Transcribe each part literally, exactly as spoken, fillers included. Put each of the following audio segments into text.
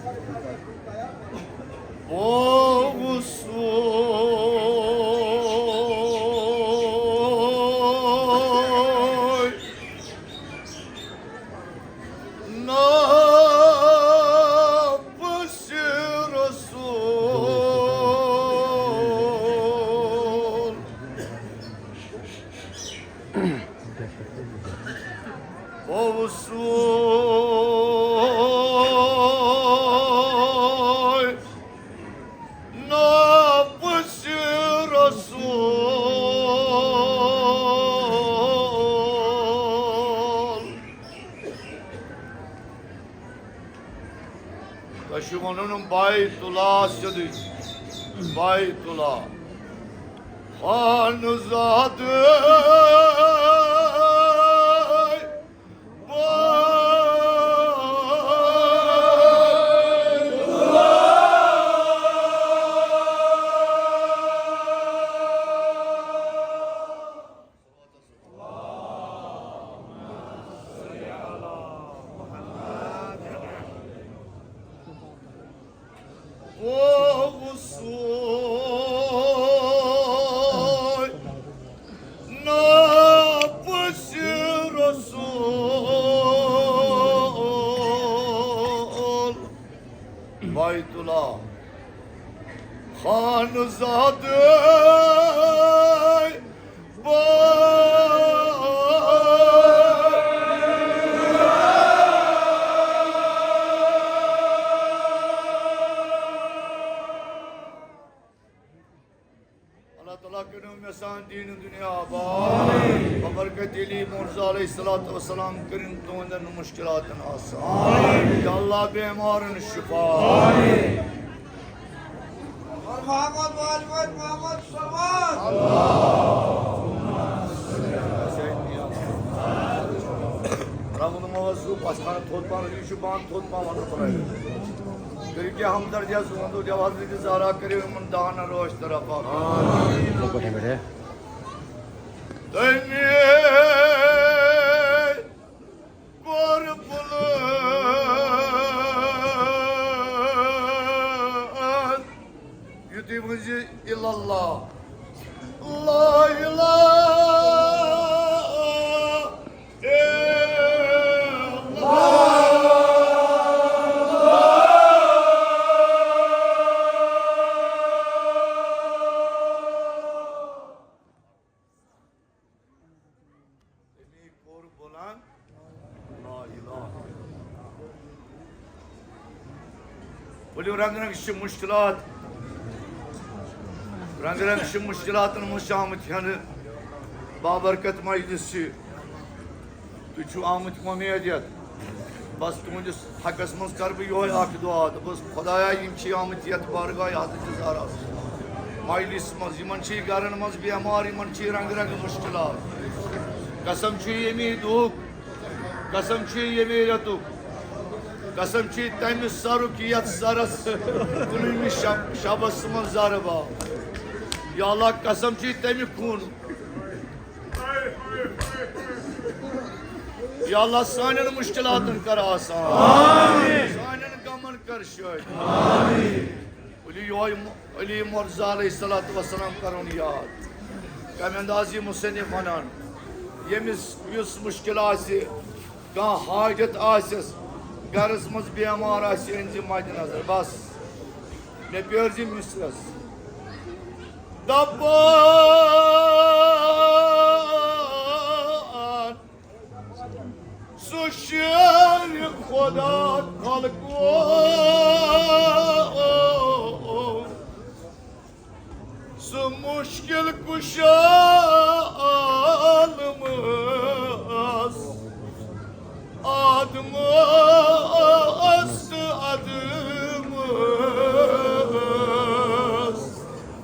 Olsun nafsi Resul. Olsun nafsi Resul. تۄہہِ چھُ وَنُن بیت اللہ سیوٚدُے، بیت اللہ۔ خانزادٕ Olsun nafsi Resul. Baytullah Hanzade. اللہ تعالیٰ کٔرِو مےٚ سان دیٖن دُنیا آباد۔ ببرکت علی مرزا علیہ الصلوۃ والسلام کٔرِن تُہنٛدٮ۪ن مُشکِلاتن آسان۔ یا اللہ بیمارن شفا۔ اور محمد وال محمد صلوات۔ رحمت موضوع پسان تھوٚد پہن، یہِ چھُ بنٛد تھوٚد پہن ونُن خۄدایہِ۔ کٔرِو کینٛہہ ہمدردی حظ، وَنو دیو حضرت زہرا کٔرِو یِمن دہن روش تہٕ رفا۔ تٔمی کوٚر بُلند، یُتُے ؤنۍ زِ الا اللہ، لا الہ الا اللہ۔ تٔمی کوٚر بُلند لا الہ۔ ؤلِو، رنگ رنگ چھِ مُشکِلات، رنگ رنگ چھِ مُشکِلاتن منٛز چھِ آمٕتۍ ہٮ۪نہٕ۔ بابرکت مجلس چھِ، تُہۍ چھِو آمٕتۍ وۄمید یتھ۔ بس تُہنٛدِس حقس منٛز کرٕ بہٕ یِہوے اکھ دُعا، دوٚپُس، خۄدایا، یِم چھِ آمٕتۍ یتھ بارگاہ حضرت زہرا مجلس منٛز، یِمن چھِ گرن منٛز بیمار، یِمن چھِ رنگ رنگ مُشکِلات۔ قسم چھُ ییٚمی دُہُک، قسم چھُ ییٚمی رٮ۪تُک، قسم چھُ تمہِ سرُک یتھ سرس کُنوُہمہِ شب-، شبس منٛز زہرا آو۔ یا اللہ، قسم چھُ تمہِ خوٗنُک۔ یا اللہ، سانٮ۪ن مُشکِلاتن کر آسان۔ آمین۔ سانٮ۪ن غمن کر شٲدۍ۔ آمین۔ علی یوہے م-، علی مرزا علیہ الصلوۃ والسلام کرون یاد۔ کمہِ انداز یہِ مصنف ونان، ییٚمِس یُس مُشکِل آسہِ، کانٛہہ حاجت آسٮ۪س، گرس منٛز بیمار آسہِ، أنۍ زِ مدِ نظر۔ بس، مےٚ پیٲرۍ زِ مصرس۔ دپان سُہ شیر خدا خلقو، سُہ مُشکِل کُشا عالمس، آدمس تہٕ ادمس۔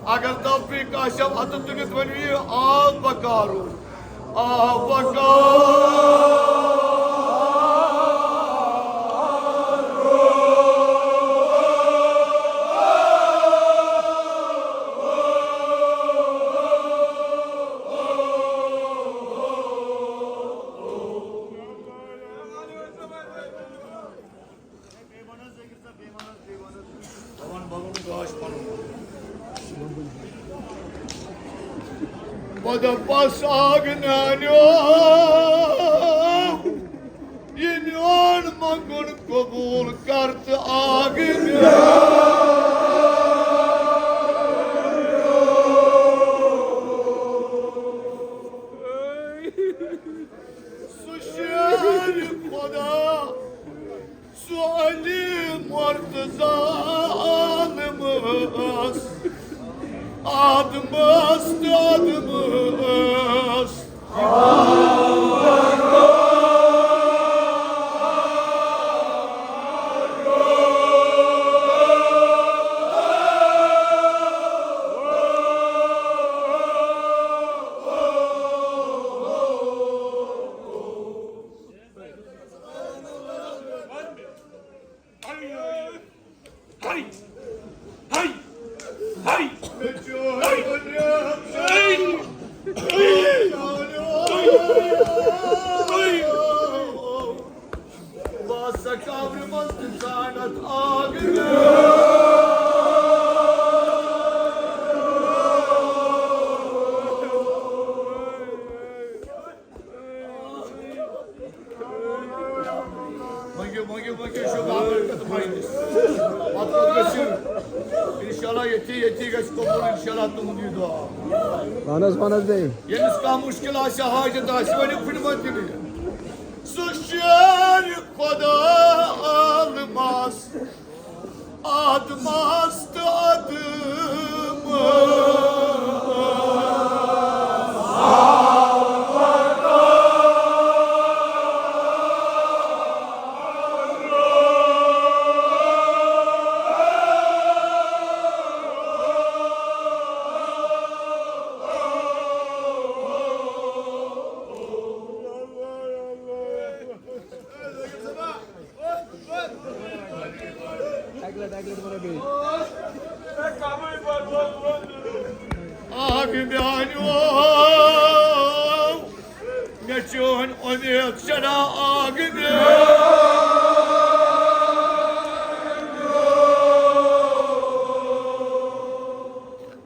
اگر توفیق آسٮ۪و، اتھٕ تُلِتھ ؤنِو یہِ، آ بکارو، آ بکارو۔ خۄدا پس آگہٕ میٛانیو، یہِ میون منٛگُن قبوٗل کر تہٕ آگہٕ میٛانیو۔ سُہ شیر خۄدا، سُہ علی مرتضی عالمس، آدمس تہٕ آدمس۔ منٛگِو، منٛگِو، منٛگِو، شُکر برکت منٛگِو۔ پتہٕ پتہٕ گٔژھِو۔ انشاءاللہ ییٚتی، ییٚتی گژھِ قبول، انشاءاللہ، تُہُنٛد یہِ دُعا۔ وَن حظ، وَن حظ بیٚیہِ۔ ییٚمِس کانٛہہ مُشکِل آسہِ، حاجت آسہِ، ؤنِو، پھٕٹمَت دِنہٕ۔ سُہ شیر خۄدا عالمس، آدمس تہٕ آدمس۔ آگہٕ میٛانیو، مےٚ چٲنۍ اُمید چھنا آگہٕ میٛانیو۔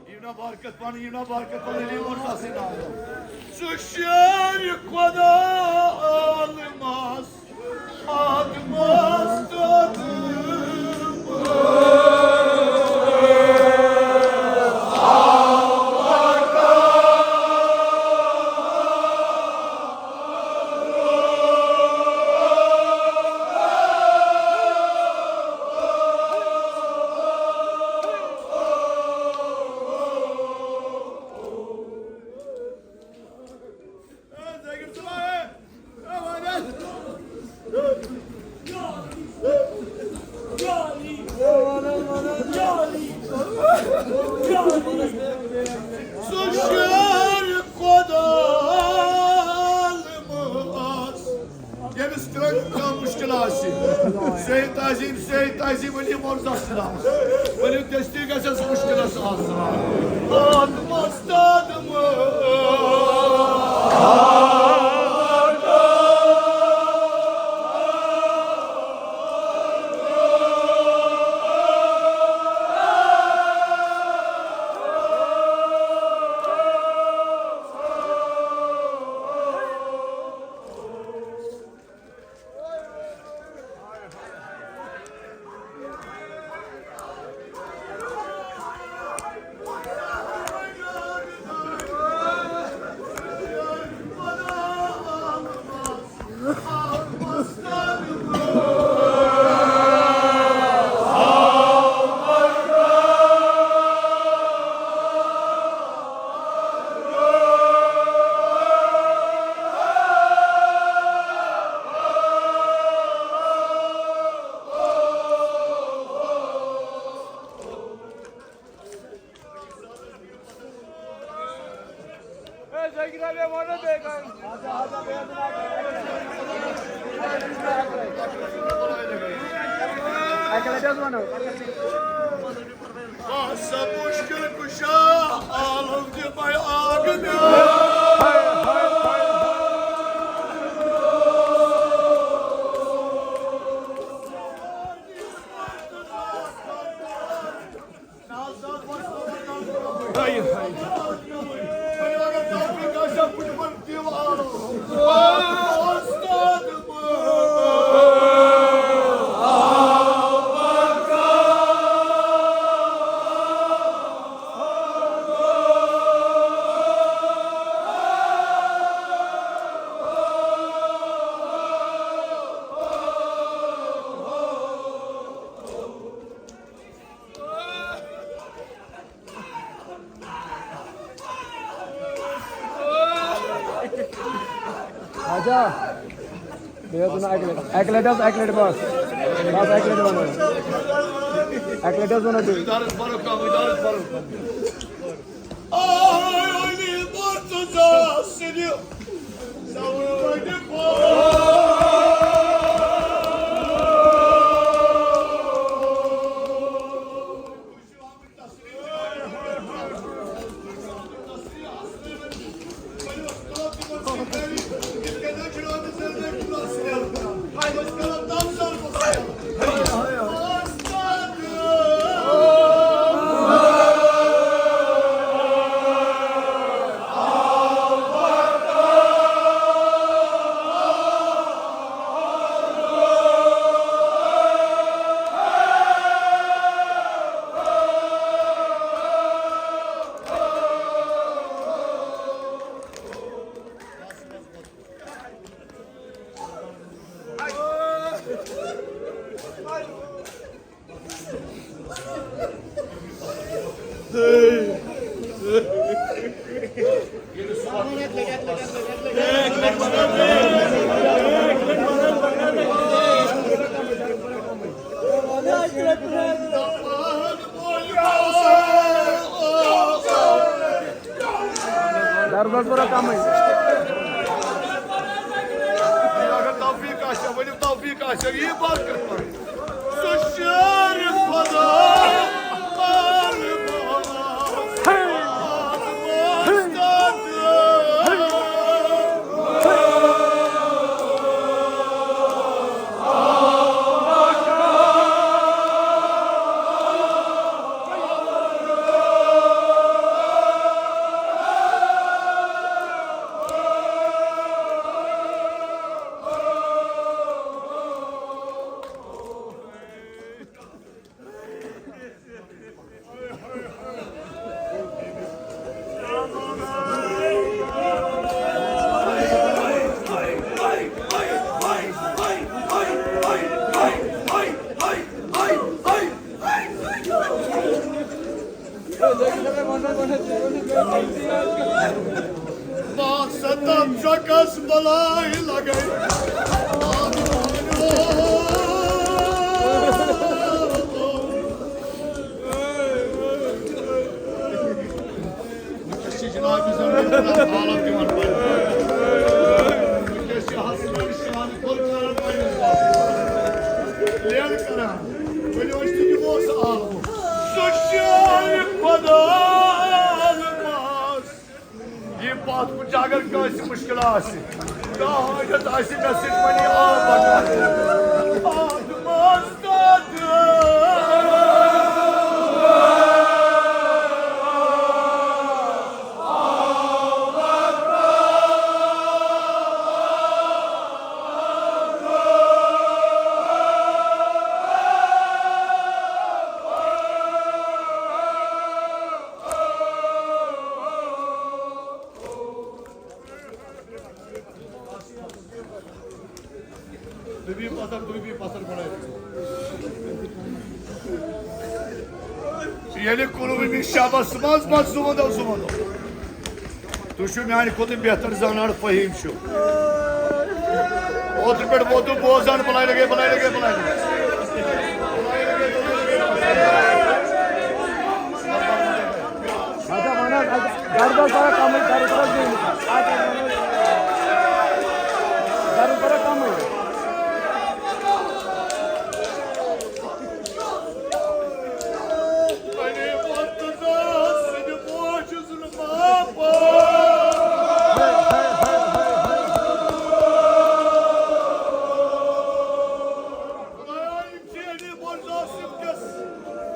یِم نا برکت پنٕنۍ، یِم نا برکت پنٕنۍ، یِم ٲسۍ آسٕنۍ ناو۔ سُہ شیر خۄدا عالمس، آدمس تہٕ آدمس۔ سُہ شیر خۄدا عالمس، ییٚمِس ترٛٮ۪ن کانٛہہ مُشکِل آسہِ، سید تعظیٖم، سید تعظیٖم علی مرزا چھُ ناو۔ ؤلِو، دٔستی گژھٮ۪س مُشکِلس آسُن۔ آدمس تہٕ آدمس۔ آ، سا مُشکِل کُشا عالم دِ مےٚ آگہٕ میٛانیو۔ جا۔ بیٚیہِ حظ وَنو اَکہِ لَٹہِ۔ اَکہِ لَٹہِ حظ، اَکہِ لَٹہِ بَس۔ بَس اَکہِ لَٹہِ وَنو۔ اَکہِ لَٹہِ حظ وَنو بیٚیہِ۔ دربار پورہ کمٕے۔ اگر توفیق آسہِ، ؤنِو توفیق آسہِ، یی برکت پَرِ۔ سُہ شیر خدا۔ مقصد چۄکس بلاے لگے۔ وٕنکیٚس چھِ جناب زن حالت دِوان پرنہٕ۔ وٕنکیٚس چھِ حسن شان گُل کران پننِس باپس۔ لین کران۔ ؤلِو أسۍ تہِ دِمو سُہ عالمہٕ۔ سُہ شیر خۄدا عالمس۔ یہِ پتھ کُن چھُ اگر کٲنٛسہِ مُشکل آسہِ، کانٛہہ حٲجت آسہِ مےٚ سۭتۍ وۄنۍ یہِ آب بکار۔ آب مستد۔ تُہۍ بِہِو پتھر، تُہۍ بِہِو پتھر گۄڈَے۔ ییٚلہِ کُنوُہمہِ شبس منٛز منٛز زٕ ونو، زٕ ونو۔ تُہۍ چھِو میانہِ کھۄتہٕ بہتر زانان، فہیٖم چھُ۔ اوترٕ پٮ۪ٹھ ووتُم بوزان، بلاے لگے، بلاے لگے، بلاے لگے۔ اچھا، وَن حظ، اچھا، گرٕ چھا کَمٕے، گرٕ چھا بیٚیہِ؟ اچھا، وَن حظ۔ گرٕ چھا کَمٕے؟ خدایا، یِم چھِ علی مرزا صٲب کِس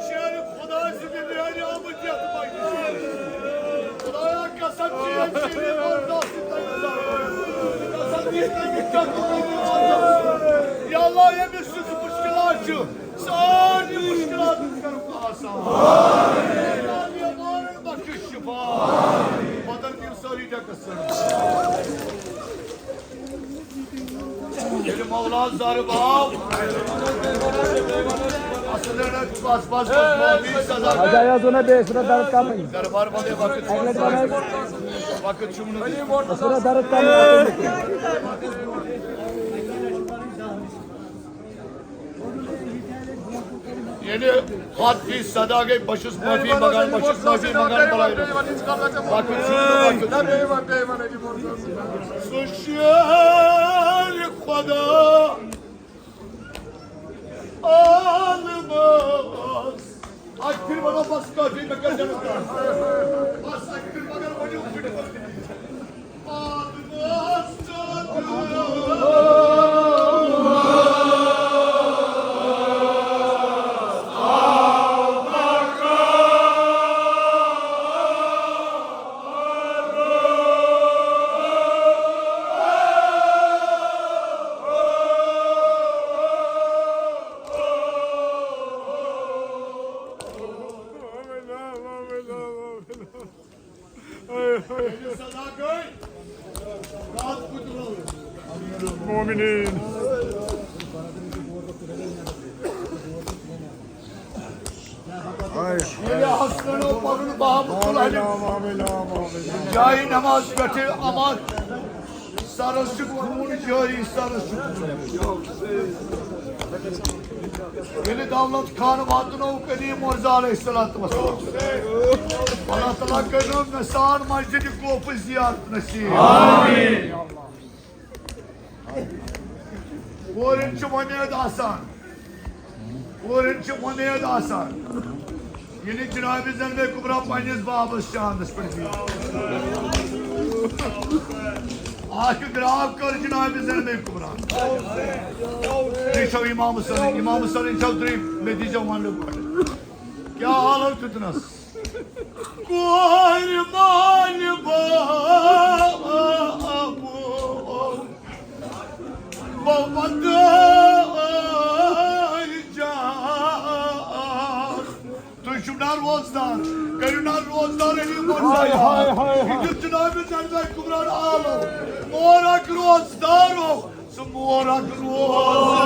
شعرِ خدا سٕنٛدِ میٛانہِ آمٕتۍ یَتھ مجلسہِ۔ خدایا، قسم چھِ، ییٚمہِ شعرِ مرزا سٕنٛدِ تَمہِ ساتہٕ۔ قسم چھِ، تَمہِ ساتہٕ۔ یا اللہ، ییٚمِس یُس مُشکِلات چھُ، سارنٕے مُشکِلاتَن کَرُکھ آسان۔ یا بیمارَن بخشُکھ شفا۔ بدن دِیِو سٲری ڈٮ۪کَس سۭتۍ۔ ییٚلہِ مولا زر باو۔ اصل رنگ بس بس بس بس سزا۔ اچھا، یہِ حظ ووٚن مےٚ بیٚیہِ، سُہ درد کمٕے۔ دربار بندے وقت۔ اَکہِ لٹہِ وَن حظ۔ وقت چھُم نہٕ۔ ییٚلہِ حد فیصد صدا گٔے، بہٕ چھُس معٲفی منٛگان، بہٕ چھُس معٲفی منٛگان بلایہِ۔ وقت چھُم نہٕ، وقت چھُم نہٕ۔ سُہ شیر خدا عالمس۔ اکھ پھر ونو بس کافی، مےٚ کٔر جنت۔ بس اکھ پھر مگر ؤنِو پھر۔ عالمس۔ مومنین۔ ییٚلہِ حسنو پنُن باب تُل اَتہِ۔ جایہِ نماز پٮ۪ٹھٕ اَمر۔ سرس چھُ خوٗن جٲری، سرس چھُ خوٗن۔ ییٚلہِ دولت خان واتنووُکھ علی مرزا علیہ الصلوۃ والسلام، اللہ تعالیٰ کٔرِنو مےٚ سان مسجد کوفٕچ زیارت نصیب۔ کورٮ۪ن چھِ وۄمید آسان، کورٮ۪ن چھِ وۄمید آسان، ییٚلہِ جناب زینب کبریٰ پننِس بابس چاندس پٮ۪ٹھ بیٖٹھ۔ اکھ گراو کٔر جناب زینب کبریٰ۔ تُہۍ چھِو امام حسین، امام حسین چھِو تُہۍ، مےٚ دیٖزیو وننہٕ گۄڈٕ۔ کیٛاہ حالت دیُتنس؟ کورِ مالہِ بابو، بہٕ ودٲے جان۔ تُہۍ چھِو نا روزدار، کٔرِو نا روزدار علی مرزا۔ ہاے، ہاے، ہاے، ہاے۔ یہِ دیُت جناب زینب کبریٰ ہن آلو۔ مورک روزدارو، ژٕ مورک روز۔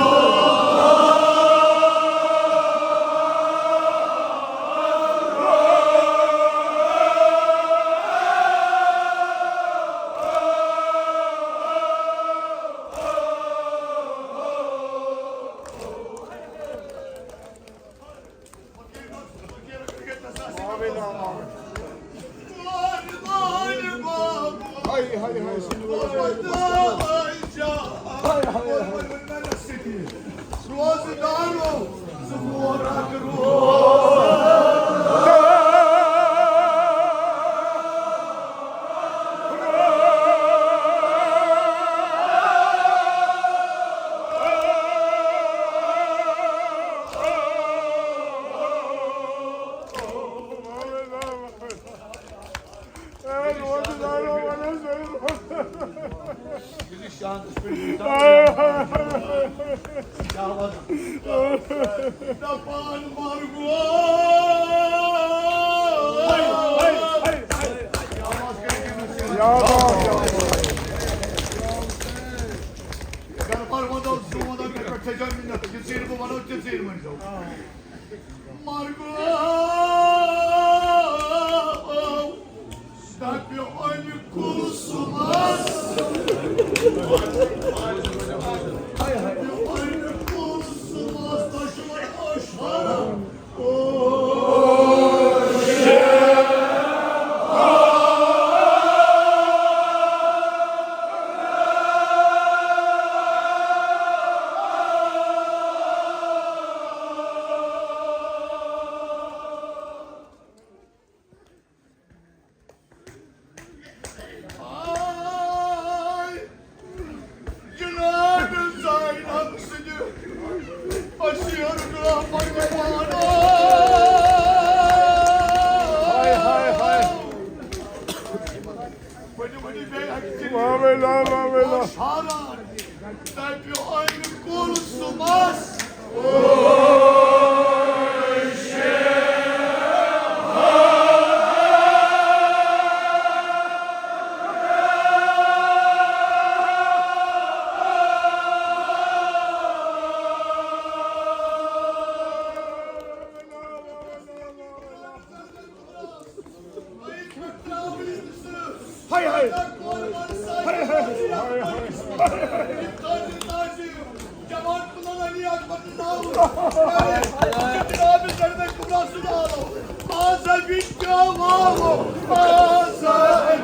اگر پرمودو زون اگر پٮ۪ٹھ تھٲیزیو مِنت، یہِ ژیٖرۍ بہٕ وَنو، تہِ ژیٖرۍ ؤنۍزیو۔ مرگو دَپہِ أمۍ کُس مَس۔ دَپہِ أمۍ کُس مَس، تۄہہِ چھُو وۄنۍ اشارہ۔ Hay hay. Hay hay. Hay hay. Jawaan Kulan Ali Akbar Zindabad. Jawaan Kulan Ali Akbar Zindabad. Azad bir Jawaan. Azad.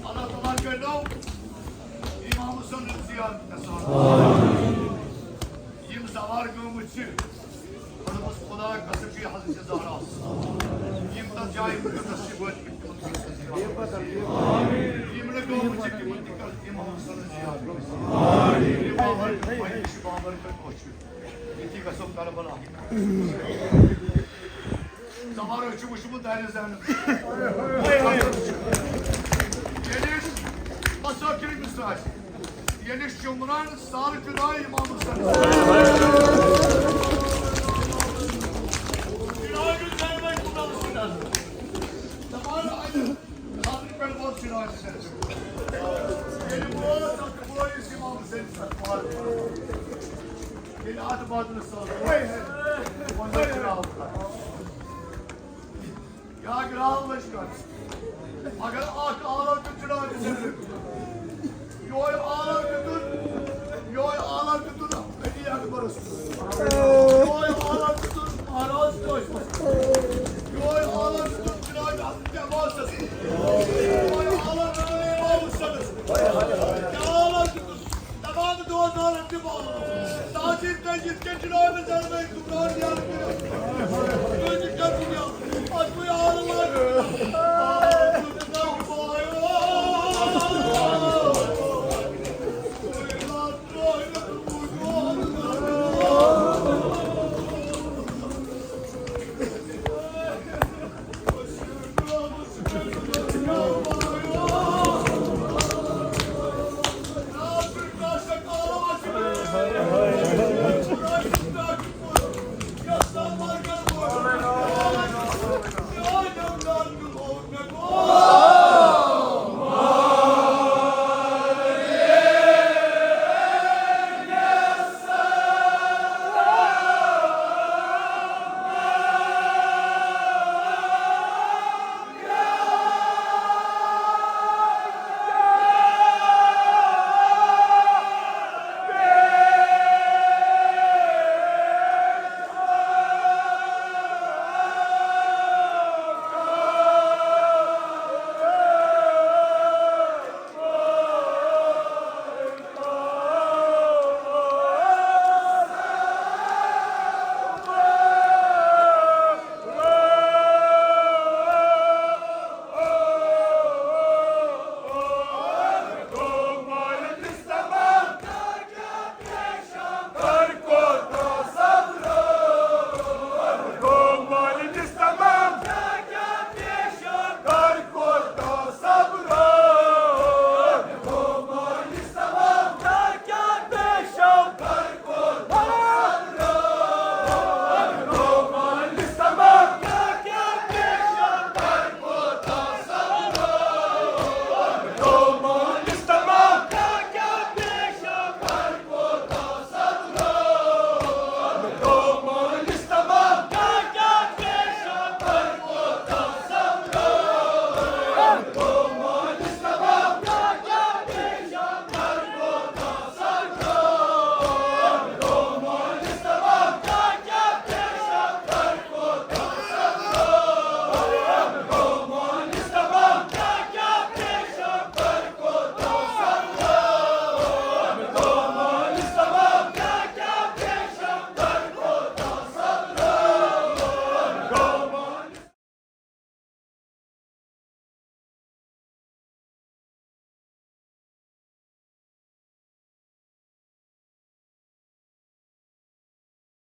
اللہ تعالیٰ کٔرِنو امام حسن زیارت گژھان۔ یِم سوار گٔمٕتۍ چھِ، دوٚپمَس، خۄدا قسم چھُ، یہِ حضرت زہرا۔ یِم تَتھ جایہِ مُقدس چھِ وٲتمٕتۍ، تِمَن چھُ سُہ زیارت۔ یِم نہٕ گٔمٕتۍ چھِ، تِمَن تہِ کَرِ یِم حسن زیارت۔ یِم بابر، پنٛنہِ چھِ بابر پٮ۪ٹھ أچھ۔ ییٚتی گژھو کربلا۔ زمانہٕ چھُ وٕچھمُت دانہِ زانُن۔ ییٚلہِ مسافر مِصر آسہِ، ییٚلہِ شُمران سال جُدا امام حسن۔ زمانہٕ اَتہِ خانہٕ پٮ۪ٹھ ووت سِراج حسین۔ ییٚلہِ ووت اَتھ وٲیِس امام حسین سرکار۔ ییٚلہِ اَتھ بدلہٕ سال ووت، وۄنۍ گوٚو چراو کَرُن۔ یا گراو لٔج کَرُن۔ مگر اَکھ عالم تہِ چراو حسین۔ یہوے عالم دیُتُن، یہوے عالم دیُتُن علی اکبرس۔ یہوے عالم دیُتُن مہراز قٲسمس۔